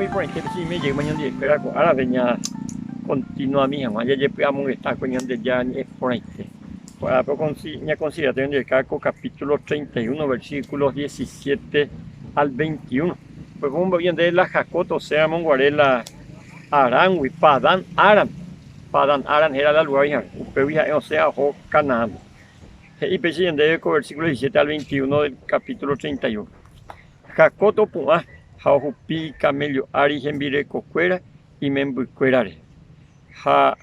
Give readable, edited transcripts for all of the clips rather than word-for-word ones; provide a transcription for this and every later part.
iporãite peteĩme jeýma ñandekuéra ko árape ñakontinuami hag̃ua jajepy'amongeta ko Ñandejára ñe'ẽ porãite. Ko árape ñakonsideráta ñandekuéra ko capítulo 31 versículos 17 al 21. Upépe omombe'u ñandéve la Jacob osẽramo guare la Arángui, Padán Aram, Padán Aram héra la lugár oĩhague, upégui ha'e osẽ ha oho Canaánpe. He'i péicha ñandéve ko versículo 17 al 21 del capítulo 31. Jacob opu'ã ha ohupi ikaméllo ári hembirekokuéra imembykuéra rehe, ha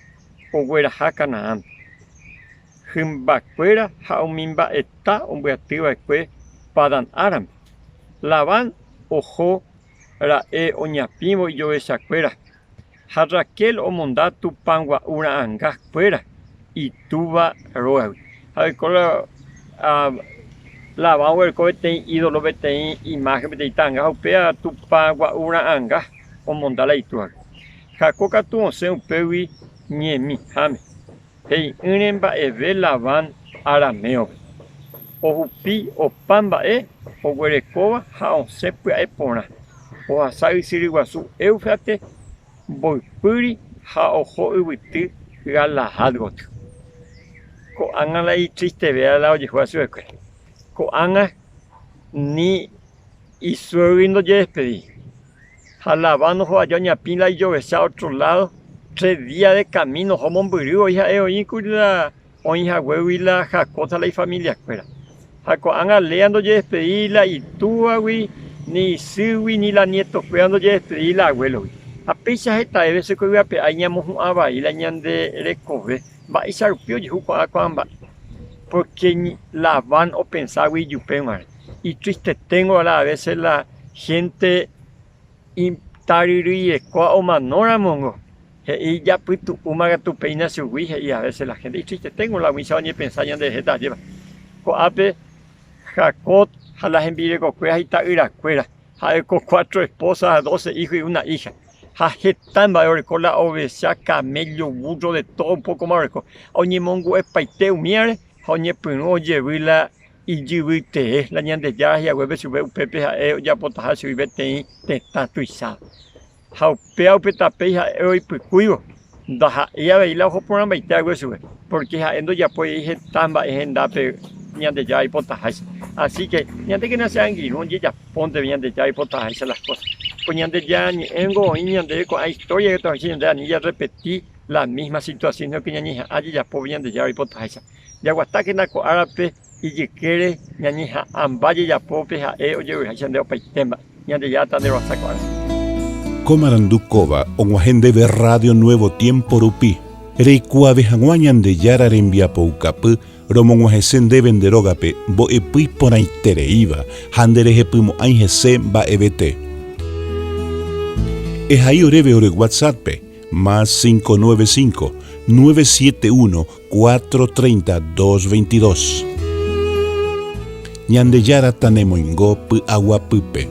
ogueraha Canaánpe. Hymbakuéra ha umi mba'eta ombyatyva'ekue Padán-Árampe. Labán oho ra'e oñapĩvo ijovechakuéra Ha Raquel omonda tupã gua'u ra'ãnga kuéra itúva rógagui. Ha oiko Labán oguereko peteĩ ídolo, peteĩ imáhen, peteĩ ta'ãnga, ha upéva tupã gua'u ra'ãnga omonda la itúvagui. Jacob katu osẽ upégui ñemiháme. He'i'ỹre mba'eve Labán araméope. Ohupi opa mba'e oguerekóva ha osẽ pya'e porã. Ohasa ysyry guasu Éufrates mboypýri ha oho yvyty Galaad gotyo. Ko'ág̃a la itristevéva la ojehúva chupekuéra. Ko'ág̃a ni isuégui ndojedespedíri. Ha Labán oho aja oñapĩ la ijovecha ótro ládo, tres día de kamíno oho mombyry voi ha'e oĩ kuri la oĩ haguégui la Jacob ha la ifamiliakuéra. Ha ko'ág̃a Lea ndojedespedíri la itúvagui, ni isýgui, ni la nietokuéra ndojedespedíri la aguélogui. Ha péicha hetave vése ko yvyape'ái ñamohu'ã vai la ñande rekove. Mba'éicha rupi ojehu ko'ã ko'ã mba'e? Pórke Labán openságui ijupe g̃uarã. Itristeténgo la avése la hénte itaryryirekóva omanóramongo, he'i ijapytu'úma katu péina chugui, he'i avése la hénte. Itristeténgo la umícha oñepensa ñanderehe tajépa. Ko'ápe Jacob ha la hembirekokuéra ha ita'yrakuéra, ha'e ko cuatro esposa ha doce hijo y una hija. Ha heta mba'e oreko la ovecha, camello, burro, de todo un pokoma oreko. Oñemongu'epaite umíare ha oñepyrũ ojevy la Ijyvy tee la Ñandejára hi'aguépe chupe upépe ha'e ojapotaha chugui peteĩ tetã tuicháva. Ha upéva upe tapéi ha'e oipykúivo, ndaha'éi avei la oho porãmbaite hague chupe, pórke ha'e ndojapói rei heta mba'e hendápe Ñandejára oipotaháicha. Asíke, ñandékena che angirũ ojejapónteve Ñandejára oipotaháicha las kósa. Ko Ñandejára Ñe'ẽngo oĩ ñandéve ko'ã istória katu ohecha ñande ani jarrepeti la mísma situasión síno ke ñañeha'ã jajapópe Ñandejára oipotaháicha. Jaguatákena ko árape ijykére ñañeha'ãmba jajapo pe ha'e ojerureháicha nde opaite mba'e. Ñandejára tanderoasa ko árape. Ko marandu kóva og̃uahẽ ndéve Radio Nuevo Tiempo rupi. Reikuaave hag̃ua Ñandejára rembiapoukapy romog̃uahẽse ndéve nde rógape mbo'epy iporãitereíva ha nderehepymo'ãi hese mba'evete. Ehai oréve ore WhatsApp-pe, más 595 971 4:30 2:22. Ñandejára tanemoingo py'aguapýpe.